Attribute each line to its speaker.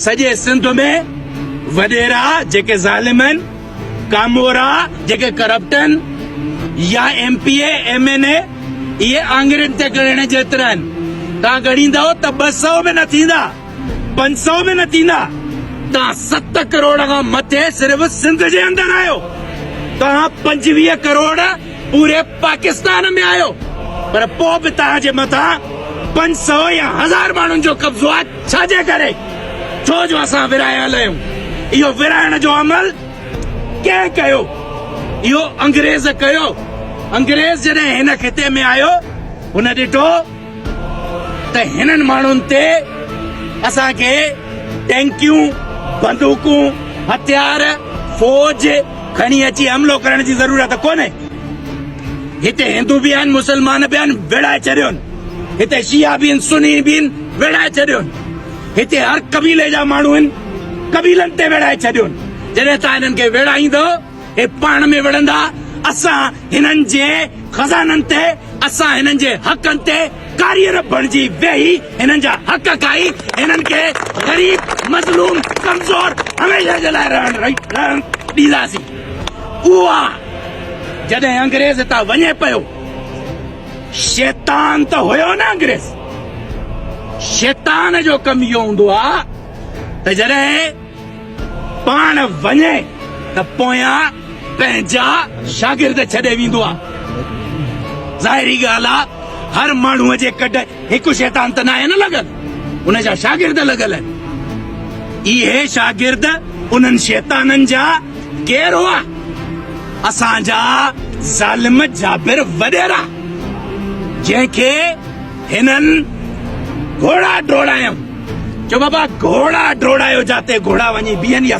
Speaker 1: سڄي سنڌ ۾ وڏيرا جيڪي ظالم آهن، ڪامورا جيڪي ڪرپٽ آهن يا M P A, M N A اهي آڱرين تي ڳڻڻ جيترا آهن. توهان ڳڻيندؤ ته 200 به نه ٿيندا، 500 به نه ٿيندا. توهان ست ڪروڙ کان مٿي صرف سنڌ جي اندر آهيو. توهان 25 ڪروڙ پوري پاڪستان ۾ آهيو پر پوء به توهان جي مٿان 500 يا هزار ماڻهن جو قبضو آهي. ڇا جي ڪري؟ ڇو جو اسان ورهايل آهيون. اهو ورهائڻ جو عمل ڪنهن ڪيو؟ اهو انگريز ڪيو. انگريز جڏهن هن خطي ۾ آيو، هن ڏٺو ته هنن ماڻهن تي اسان کي ٽينڪيون، بندوقون، هٿيار، فوج کڻي اچي حملو ڪرڻ جي ضرورت ڪونهي. هتي هندو به آهن، مسلمان به آهن، وڙهائي ڇڏيون. هتي شيعا به آهن، سني به آهن، وڙهائي ڇڏيون. هتي هر قبيلي جا ماڻهو آهن، قبيلن تي وڙهائي ڇڏيون. جڏهن توهان هنن کي وڙهائيندؤ، هي پاڻ ۾ وڙهندا، اسان هنن جي خزانن تي، اسان هنن جي حقن تي ڪاريئر بڻجي ويهي هنن جا حق کائي هنن کي غريب، مظلوم، ڪمزور هميشه جي لاء رهڻ ڏينداسين. اها جڏهن انگريز هتان وڃي پيو. شيطان ته هيو نه انگريز. شيطان جو ڪم اهو هوندو آ ته جڏهن پاڻ وڃي ته پويان پنهنجا شاگرد ڇڏي ويندو آ. ظاهري ڳالهه آ هر ماڻهوء جي ڪڍ هڪ شيطان ته ناهي نه لڳل، ان جا شاگرد لڳل آهن. اهي شاگرد انهن شيطانن جا ڪير هئا؟ اسان جا ظالم جابر وڏيرا، جنهن کي هنن گهوڙا ڊوڙايائون. چيو بابا گهوڙا ڊوڙايو جاتي گهوڙا وڃي بيهن يا.